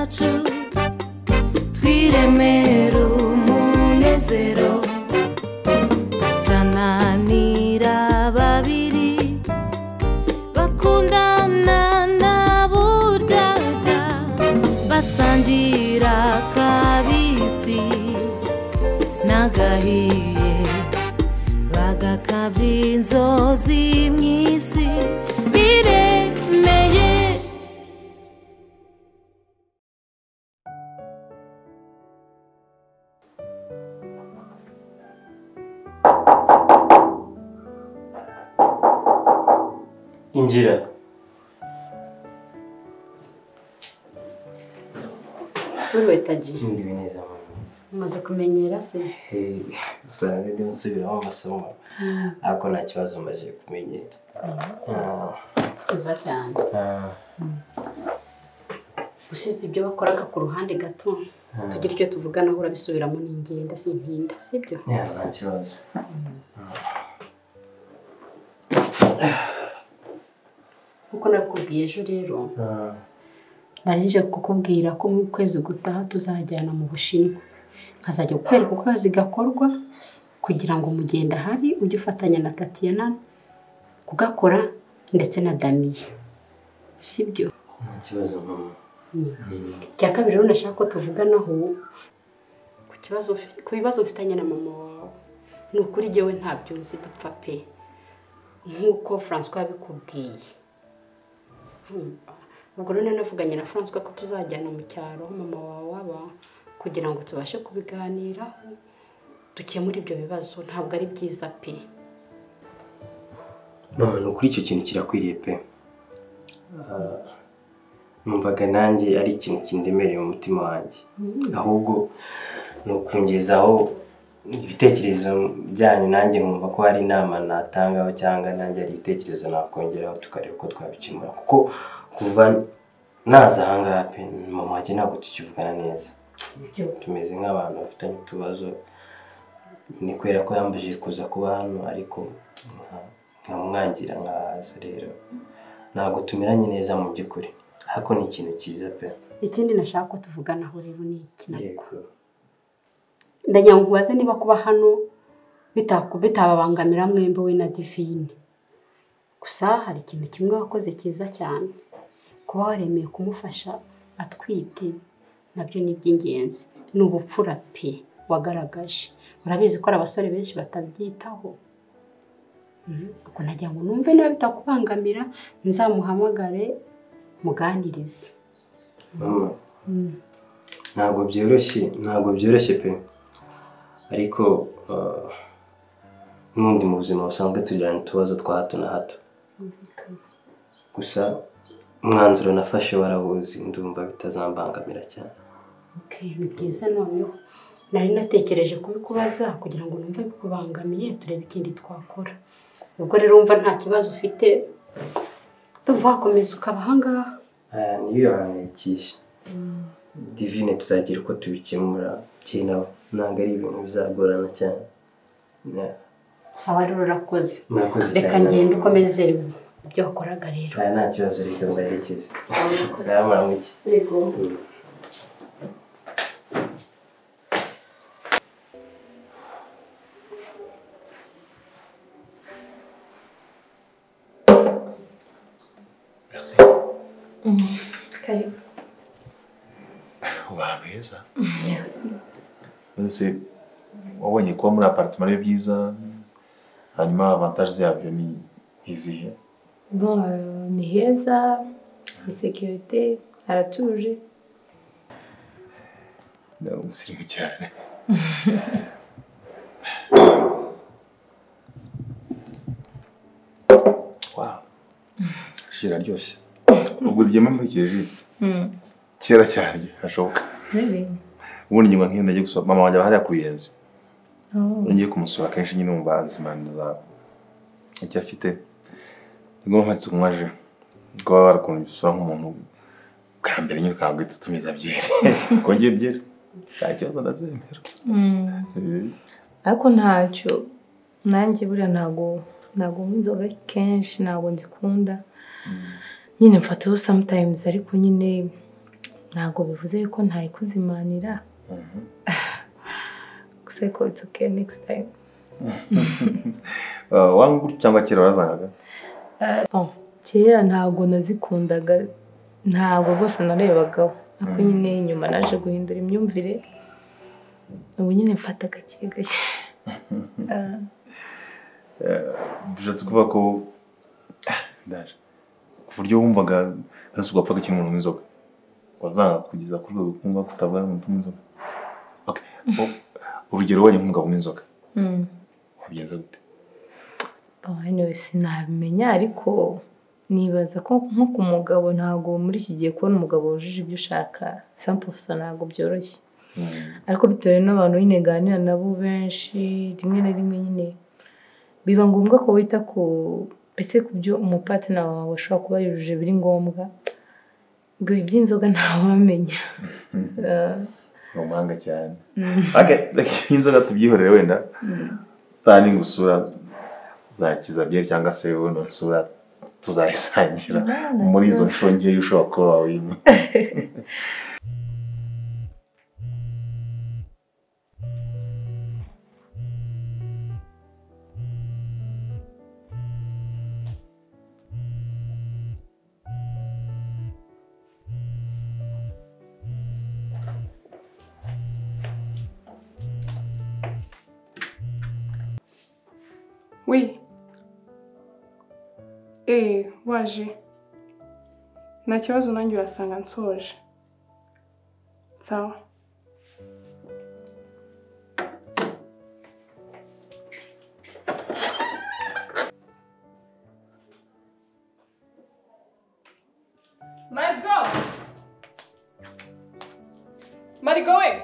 yacu twiremera umunezero atananira babiri bakundana na buryarya basangira kabisi n'agahiye bagakabya inzozi mw'isi biremeye. Injira. Uriwe Taji. Mwiriwe neza mama. Umaze kumenyera se? Usanga ndi nsubiramo amasomo. Ariko nta kibazo maze kumenyera. Tuza cyane. Usize ibyo bakoraga ku ruhande gato. Tugira icyo tuvugana aho urabisubiramo n'ingenda sintinda, sibyo? Nta kibazo. Nkuko nakubwiye ejo rero narije kukubwira ko mu kwezi gutaha tuzajyana mu Bushinwa nkazajya kukwereka uko kazi gakorwa kugira ngo mugenda hari ujye ufatanya na Tatiana kugakora ndetse na Damiye, sibyo? Nta kibazo mama. Icya kabiri rero nashaka ko tuvuganaho ku bibazo mfitanye na mama wawe. Ni ukuri jyewe ntabyo nzi dupfa pe, nkuko François yabikubwiye. Ubwo rero navuganye na François ko tuzajyana mu cyaro mama wawe aba kugira ngo tubashe kubiganiraho dukemure ibyo bibazo. Ntabwo ari byiza pe. Mama, ni ukuri icyo kintu kirakwiriye pe. Numvaga nanjye ari ikintu kindemereye mu mutima wanjye, ahubwo ni ukungezaho ibitekerezo byanyu nanjye nkumva ko hari inama natangaho cyangwa nanjye hari ibitekerezo nakongeraho tukareba uko twabikemura, kuko kuva naza aha ngaha pe mama wanjye ntabwo tukivugana neza, tumeze nk'abantu bafitanye utubazo. Ni kubera ko yambujije kuza kuba hano ariko nkamwangira nkahaza, rero ntabwo tumeranye neza mu by'ukuri, ariko ni ikintu cyiza pe. Ikindi nashaka ko tuvuganaho rero ni iki nako ndagira ngo nkubaze niba kuba hano bitababangamira mwembi we na Divine. Gusa hari ikintu kimwe wakoze cyiza cyane, kuba waremeye kumufasha atwite nabyo ni iby'ingenzi, ni ubupfura pe wagaragaje. Urabizi ko ari abasore benshi batabyitaho. Ubwo nagira ngo numve niba bitakubangamira nzamuhamagare muganirize. Mama, ntabwo byoroshye, ntabwo byoroshye pe, ariko n'ubundi mu buzima busanzwe tugirana utubazo twa hato na hato. Gusa umwanzuro nafashe warabuzi, ndumva bitazambangamira cyane. Ni byiza. Noneho nari natekereje kubikubaza kugira ngo numve bikubangamiye turebe ikindi twakora. Ubwo rero wumva nta kibazo ufite tuva wakomeza ukaba aha ngaha. Niyo yahangayikisha Divine, tuzagira uko tubikemura nawe ntabwo ari ibintu bizagorana cyane. Sawa rero urakoze, reka ngende ukomeze ibyo wakoraga rero. Nta kibazo, reka mbaherekeze. Sawa muramuke. Yego. Merci. Karibu. Uba heza. Merci. None wabonye kuba muri appartement ari byiza, hanyuma avantage yabyo ni izihe? Bon, ni heza, ni sécurité, haratuje. Ni umusirimu cyane. Wow. Ji iraryoshye. Ubwo uzigema mpikije ji? Kera cyane hashoboka. Ubundi nyuma nk'iyo nagiye gusura mama wanjye hariya ku Ruyenzi. Ngiye kumusura kenshi nyine numva anzimaniriza icyo afite. Nibwo mparitse kunywa ji. Kuko baba barakuntu usura nk'umuntu bwa mbere nyine ukahita utumiza byeri. Kongeye byeri nta kibazo ndazemera. Ariko ntacyo nanjye buriya ntago nywa inzoga kenshi, ntago nzikunda. Nyine mfataho sometimes ariko nyine Ntabwo bivuze yuko ntayikuzimanira. Gusa ko it's okay next time. Wanga cyangwa kera warazangaga? Kera ntabwo nazikundaga, ntabwo rwose narebagaho. Ariko nyine nyuma naje guhindura imyumvire, ubu nyine mfata gake gake. Bishatse kuvuga ko ndaje ku buryo wumvaga ntase ugapfa gukina umuntu w'inzoga wazanga kugeza ku rwego kumva kutabara umuntu w'inzoga. Okay, urugero wari nk'umugabo w'inzoga wabigenza gute? Anyway, sinabimenya ariko nibaza ko nko ku mugabo ntabwo muri iki gihe kubona umugabo wujuje ibyo ushaka 100% ntabwo byoroshye. Ariko bitewe n'abantu nyine nganira nabo benshi, rimwe na rimwe nyine biba ngombwa ko wita ku ese ku byo umupartner wawe ashobora kuba yujuje biri ngombwa. Ngo iby'inzoga ntawamenya. Ni umuhanga cyane. Okay, inzoga tubyihorere wenda. Tani ngusura zakiza byeri cyangwa se wowe nsura tuzayisangira muri izo nshuro nkeya ushobora kuba wawinywa. Oui. Waje. Nta kibazo nanjye urasanga nsoje. Sawa. Margot! Margot!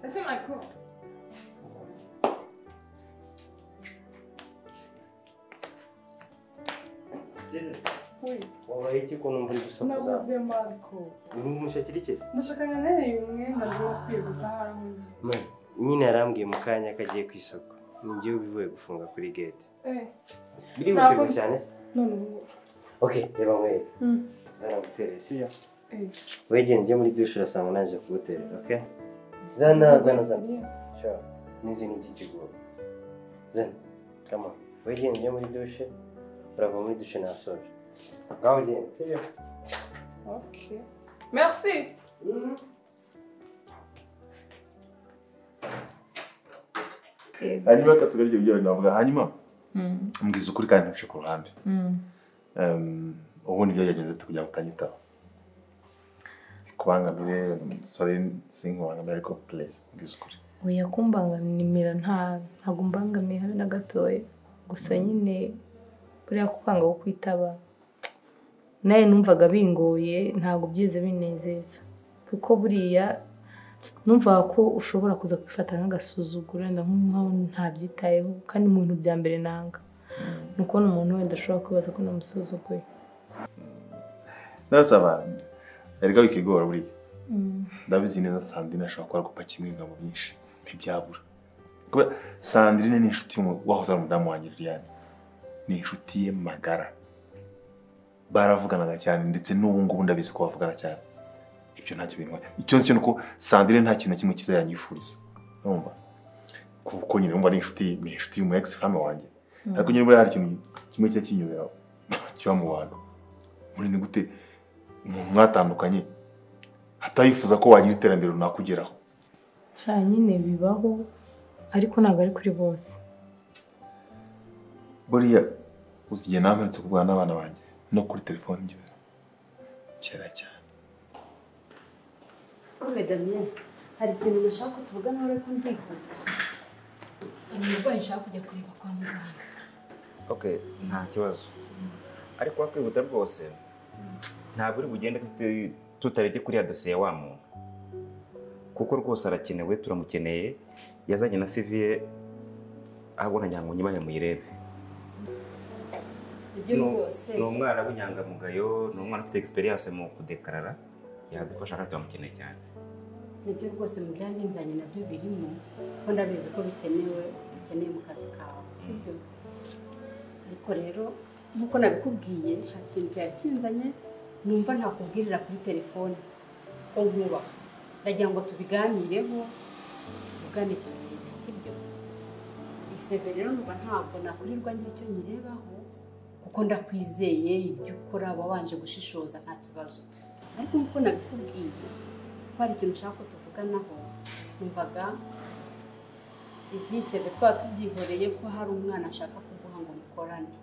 Ese Margot. Wabaye iki ko numva uri gusakuza? Nabuze Marco. Umushakira iki? Ndashaka nkanereye umwenda ndimo kwiruka harahugiye. Nyine yarambwiye mu kanya kagiye ku isoko. Ni njyewe ubivuye gufunga kuri gate. Birihutirwa cyane se? None ubu. Okay, reba nkwereke. Zana guterera, sibyo? Wegende ujye muri douche urasanga naje kuguterera, okay? Zana, zana, zana. Sure. Nizi ni iki kigoro. Zana. Come on. Wegende ujye muri douche. Urava muri douche nasoje. Ngaho ugende, sibyo? Okay. Merci. Hanyuma katugarye ibyo navuga hanyuma mbwiza ukuri kandi ntuce ku ruhande. Ubundi ibyo yagenze bite kugira ngo utanyitaho? Kubangamire, sorry sinkubangamire ariko please mbwiza ukuri. Oya kumbangamira ntabwo mbangamiye habe na gatoya. Gusa nyine buriya kwanga ko kwitaba naye numvaga bingoye, ntabwo byize binezeza. Kuko buriya numvaga ko ushobora kuza kwifata nk'agasuzuguro wenda nk'aho ntabyitayeho, kandi mu bintu bya mbere nanga ni ukubona umuntu wenda ashobora kwibaza ko namusuzuguye. Nasaba erega bikigora buriya. Ndabizi neza Sandrine ashobora kuba gupakira ibigambo byinshi ntibyabura. Kubera Sandrine ni inshuti wahoze ari umudamu wanjye Liliane. Ni inshuti ye magara. Baravuganaga cyane ndetse n'ubu ngubu ndabizi ko bavugana cyane. Ibyo ntacyo bintwaye. Icyo nzi nuko Sandrine nta kintu na kimwe cyiza yanyifuriza. Urumva? Kuko nyine urumva ni inshuti y'umu ex femme wanjye. Ariko nyine buriya hari ikintu kimwe cya kinyobera kiba mu bantu. Muri ni gute umuntu mwatandukanye atayifuza ko wagira iterambere runaka ugeraho? Cya nyine bibaho ariko ntabwo ari kuri bose. Buriya uzigiye namperetse kuvugana n'abana banjye no kuri telefone njyewe kera cyane. Kome Damien, hari ikintu nashaka ko tuvugana ariko ndihuta. Hari umurwayi nshaka kujya kureba kwa muganga. Okay, nta kibazo. Ariko wakwihuta rwose ntabwo uri bugende tutarebye kuri ya dosiye wa muntu. Kuko rwose arakenewe, turamukeneye, yazanye na CV ye ahubwo nagira ngo nyibahe muyirebe. Ni umwana w'inyangamugayo, ni umwana ufite experience mu kudekarara, yadufasha kandi turamukeneye cyane. Nibyo rwose mu byabinzanye nabyo birimo, ko ndabizi ko bikenewe, bikeneye mu kazi kawe, sibyo? Ariko rero Nkuko nabikubwiye hari ikintu cyari kinzanye numva ntakubwirira kuri telefone ko nkubaha. Ndagira ngo tubiganireho tuvugane tubirebe, sibyo? Iseve rero numva ntabwo nakurirwa ngira icyo nyirebaho kuko ndakwizeye ibyo ukora wabanje gushishoza nta kibazo. Ariko nkuko nabikubwiye ko hari ikintu ushaka ko tuvuganaho, numvaga ibyiseve twaba tubyihoreye ko hari umwana ashaka kuguha ngo mukorane.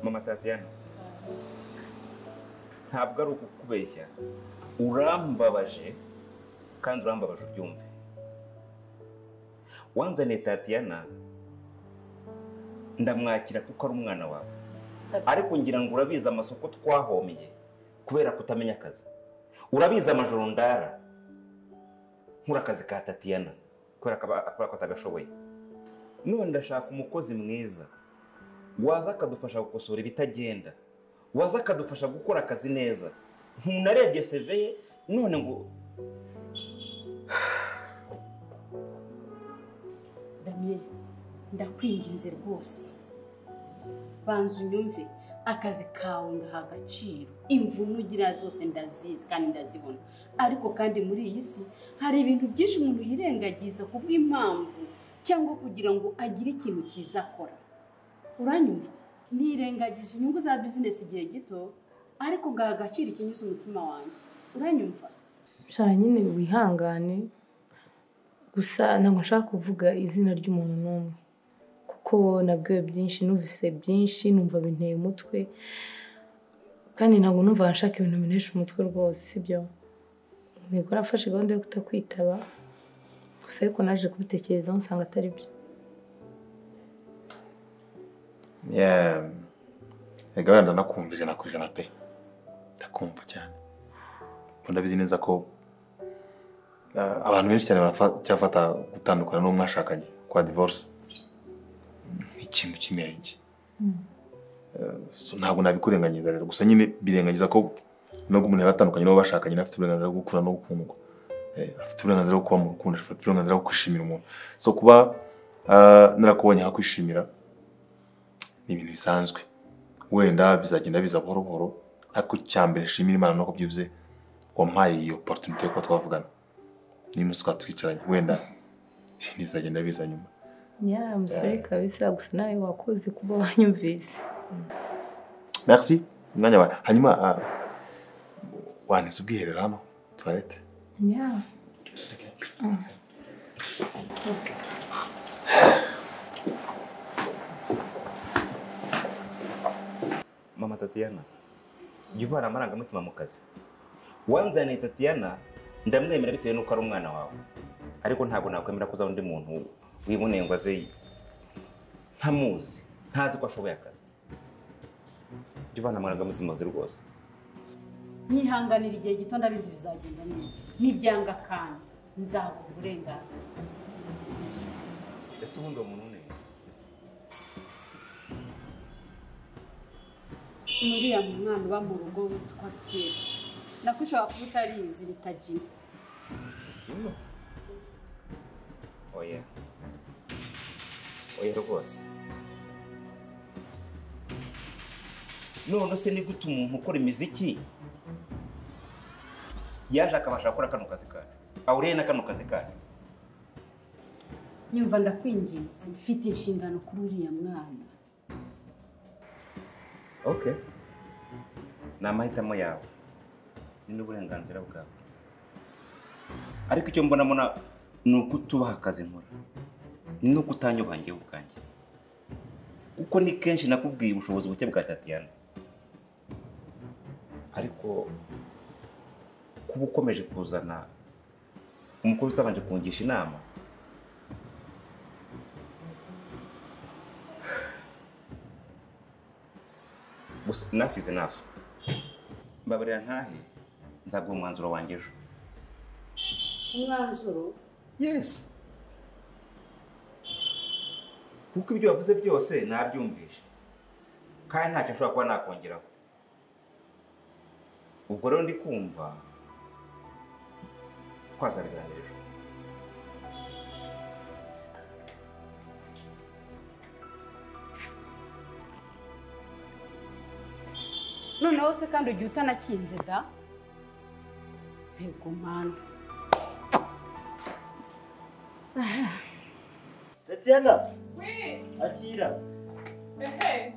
Mama Tatiana, ntabwo ari ukukubeshya, urambabaje kandi urambabaje ubyumve. Wanzaniye Tatiana ndamwakira kuko ari umwana wawe, ariko ngira ngo urabizi amasoko twahomeye kubera kutamenya akazi. Urabizi amajoro ndara nkura akazi ka Tatiana kubera ko atagashoboye. None ndashaka umukozi mwiza waza akadufasha gukosora ibitagenda, waza akadufasha gukora akazi neza. Ntunarebye CV ye none ngo Damien, ndakwinginze rwose banza unyumve, akazi kawe ngaha agaciro, imvune ugira zose ndazizi kandi ndazibona, ariko kandi muri iyi si hari ibintu byinshi umuntu yirengagiza kubw'impamvu cyangwa kugira ngo agire ikintu cyiza akora. Uranyumva? Nirengagije inyungu za business igihe gito, ariko ngaha agaciro ikinyuze umutima wanjye. Uranyumva? Sha nyine wihangane, gusa ntabwo nshaka kuvuga izina ry'umuntu n'umwe kuko nabwiwe byinshi, numvise byinshi, numva binteye umutwe, kandi ntabwo numva nshaka ibintu bintesha umutwe rwose, sibyo? Nibwo nafashe gahunda yo kutakwitaba, gusa ariko naje kubitekerezaho nsanga atari byo. Ega wenda nakumva 100% pe, ndakumva cyane. Ndabizi neza ko abantu benshi cyane baracyafata gutandukana n'uwo mwashakanye kwa divorce nk'ikintu cy'inenge. So ntabwo nabikurenganyiza rero, gusa nyine birengagiza ko nubwo umuntu yaratandukanye n'uwo bashakanye afite uburenganzira bwo gukura no gukundwa, afite uburenganzira bwo kuba mu rukundo, afite uburenganzira bwo kwishimira umuntu. So kuba narakubonye nkakwishimira ni ibintu bisanzwe, wenda bizagenda biza buhoro buhoro, ariko icyambere nshimira Imana nuko byuze wampaye iyo opportunity yo kuba twavugana n'umunsi twaba twicaranye, wenda bizagenda biza nyuma. Yeah, I'm sorry kabisa, gusa nawe wakoze kuba wanyumvise. Merci. Umwanya wawe. Hanyuma wanise ubwiherero hano toilette. Yeah. Okay. Okay. Mama Tatiana, jya uvana amarangamutima mu kazi. Wanzaniye Tatiana ndamwemera bitewe n'uko ari umwana wawe, ariko ntabwo nakwemera ko uza undi muntu wiboneye ngo aze ntamuzi, ntazi ko ashoboye akazi. Jya uvana amarangamutima mu kazi rwose. Nyihanganira igihe gito, ndabizi bizagenda neza, nibyanga kandi nzaguha uburenganzira. Ese ubundi uwo muntu ni uriya mwana uba mu rugo witwa Thierry? Nako ushobora kuba utarizi ritagira. Oya. Oya rwose. None se ni gute umuntu ukora imiziki yaje akabasha gukora kano kazi kacu, ahuriye na kano kazi kacu? Nyumva ndakwinginze, mfite inshingano kuri uriya mwana. Okay. Ni amahitamo yawe, ni n'uburenganzira bwawe, ariko icyo mbonamo ni ukutubaha akazi nkora, ni no kutanyubaha njyewe ubwanjye, kuko ni kenshi nakubwiye ubushobozi buke bwa Tatiana, ariko kuba ukomeje kuzana umukozi utabanje kungisha inama, gusa enough is enough. Mbabarira ntahe, nzaguha umwanzuro wanjye ejo. Umwanzuro? Yes. Kuko ibyo wavuze byose nabyumvishe, kandi ntacyo nshobora kuba nakongeraho. Ubwo rero ndi kumva twazabiganira ejo. Noneho se kandi ugiye utanakinze da. Yego mana. Tatiana. Oui. Akira. Ehe.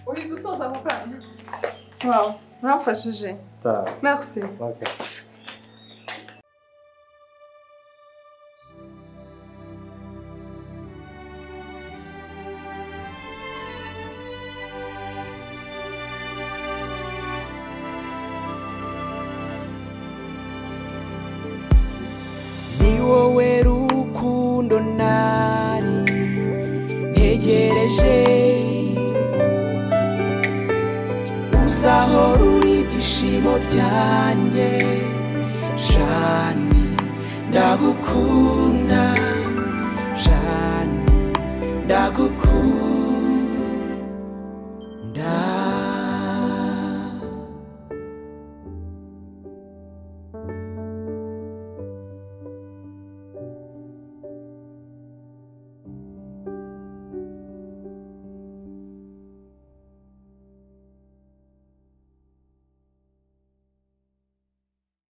Uhise usoza ako kanya. Wow, uramfashije. Sawa. Merci. Okay. Ni wowe rukundo nari ntegereje, uzahora uri ibyishimo byanjye, Jani ndagukunda, Jani ndagukunda.